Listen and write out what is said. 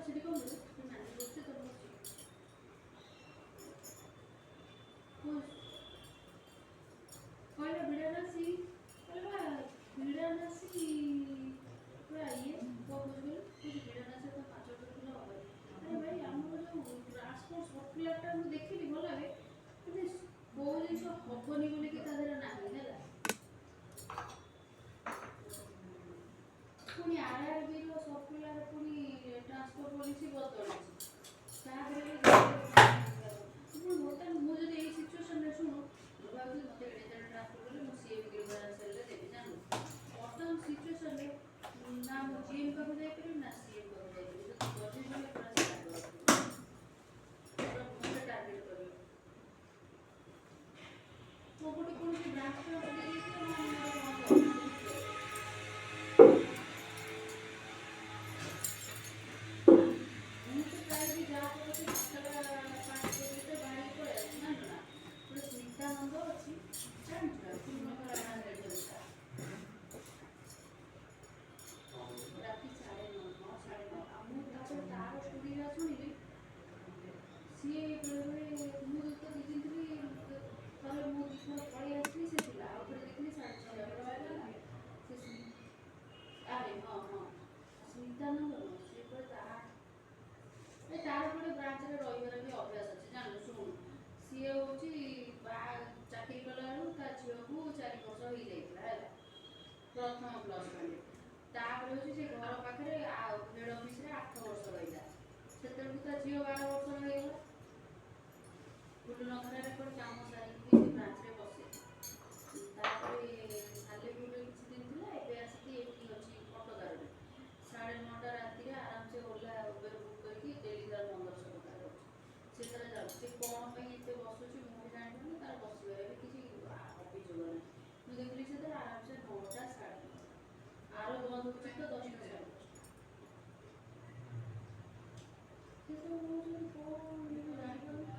ସେଠି କଣ ମିଳେ? ମ୍ୟାନେଜର ବସୁଛି ତ ବସୁଛି। କହିଲା ଭିଡ଼ାନାସି, କହିଲା ବା ଭିଡ଼ାନାସି ପୁରା ଇଏ କଣ କହୁଛି କହିଲୁ? କହୁଛି ଭିଡ଼ାନାସି ତ 5 ବର୍ଷ ଥିଲେ ହବନି। ଆରେ ଭାଇ, ଆମର ଯୋଉ ଟ୍ରାନ୍ସପୋର୍ଟ ସର୍କୁଲାରଟା ମୁଁ ଦେଖିଲି ଭଲ ଭାବେ, ମାନେ କୋଉ ଜିନିଷ ହବନି ବୋଲିକି ତା ଦେହରେ ନାହିଁ ହେଲା। ପୁଣି ଆର୍ଆର୍ବିର ସର୍କୁଲାର, ପୁଣି ଟ୍ରାନ୍ସଫର ପଲିସି ବଦଳିଛି, ତା ଦେହରେ ବି ପୁଣି ବର୍ତ୍ତମାନ ମୁଁ ଯଦି ଏଇ ସିଚୁଏସନରେ, ଶୁଣୁ, ମୁଁ ଭାବୁଥିଲି ମୋତେ ଏଡ଼େ ଟ୍ରାନ୍ସଫର କଲେ ମୁଁ ସିଏ ବି ଗ୍ରିଭାନ୍ସ ସେଲରେ ଦେବି, ଜାଣିଲୁ? ବର୍ତ୍ତମାନ ସିଚୁଏସନରେ ନା ମୁଁ ଜିଏମ୍ ପାଖକୁ ଯାଇପାରିବି, ନା ସିଏମ୍ ପାଖକୁ ଯାଇପାରିବି। ଯଦି ଗଲି ବୋଲେ ପୁରା ସେ ରାଗ ରଖିବ, ପୁରା ମୋତେ ଟାର୍ଗେଟ୍ କରିବ। ମୋ ଗୋଟେ କୌଣସି ବ୍ରାଞ୍ଚ ଫ୍ରାଞ୍ଚ ଦେଇଯାଇଥିଲେ ହଁ, ମୁଁ ଗୋଟେ କ'ଣ କରିଥାନ୍ତି, ବୁଝିପାରିଲ? ମୁଁ ତ ପ୍ରାୟ ବି ଯାହା କରୁଛି 7ଟା 5 ଭିତରେ ବାହାରିକି ପଳେଇ ଆସୁଛି, ଜାଣିଲୁ ନା? ଗୋଟେ ସ୍ମିତାନନ୍ଦ ଅଛି, ଜାଣିଛୁ ନା? ପୂର୍ଣ୍ଣ ରାତି 9:30, ହଁ, 9:30। ଆଉ ମୁଁ ତାପରେ ତାର ଷ୍ଟୋରିଟା ଶୁଣିଲି। ସିଏ ବେଳେବେଳେ, ମୁଁ ତ ଦୁଇ ଦିନ ଥିଲି, ଥରେ ମୁଁ ଦୁଇଥର ପଳେଇ ଆସିଲି, ସେ ଥିଲା। ଆଉ ଥରେ ଦେଖିଲି 6:30 ହେଲା। ସେ ଆରେ ହଁ, ସ୍ମିତାନନ୍ଦ ନୁହଁ, ସିଏ କୁଆଡ଼େ ତା ଏ ତାର ଗୋଟେ ବ୍ରାଞ୍ଚରେ ରହିବାର ବି ଅଭ୍ୟାସ ଅଛି, ଜାଣିଲୁ? ଶୁଣୁ, ସିଏ ହେଉଛି ବା ଚାକିରି କଲା ବେଳକୁ ତା ଝିଅକୁ 4 ବର୍ଷ ହେଇଯାଇଥିଲା ହେଲା, ପ୍ରଥମ ପ୍ଲସ୍। ତାପରେ ହେଉଛି ସେ ଘର ପାଖରେ ଆଉ ହେଡ଼ ଅଫିସରେ 8 ବର୍ଷ ରହିଲା। ସେତେବେଳକୁ ତା ଝିଅ 12 ବର୍ଷର ହେଇଗଲା। ଫୁଲନଖରାରେ କୁଆଡ଼େ କାମ ସାରିକି ବି ସେ ବ୍ରାଞ୍ଚରେ ବସେ। ତାପରେ ସାଲେପୁରରେ କିଛି ଦିନ ଥିଲା, ଏବେ ଆସିକି ଏଠି ଅଛି କଟକାରରେ। 9:30 ରାତିରେ ଆରାମସେ ଓଲା ଉବେର ବୁକ୍ କରିକି ଡେଲି ତାର 1500 ଟଙ୍କା ରହୁଛି। ସେ ତାର ଯାଉଛି। ସେ କ'ଣ ପାଇଁ ଏତେ ବସୁଛି ମୁଁ ବି ଜାଣିପାରୁନି। ତାର ବସିବାରେ ବି କିଛି ଅଭିଯୋଗ ନାହିଁ। ମୁଁ ଦେଖିଲି ସେ ତାର ଆରାମସେ 9ଟା, 9:30, ଆର ବନ୍ଦ ହେଉଛି ତ 10ଟା, 10:30। ସେ ସବୁ କହୁଛନ୍ତି କ'ଣ ମୁଁ ଜାଣିପାରୁନି।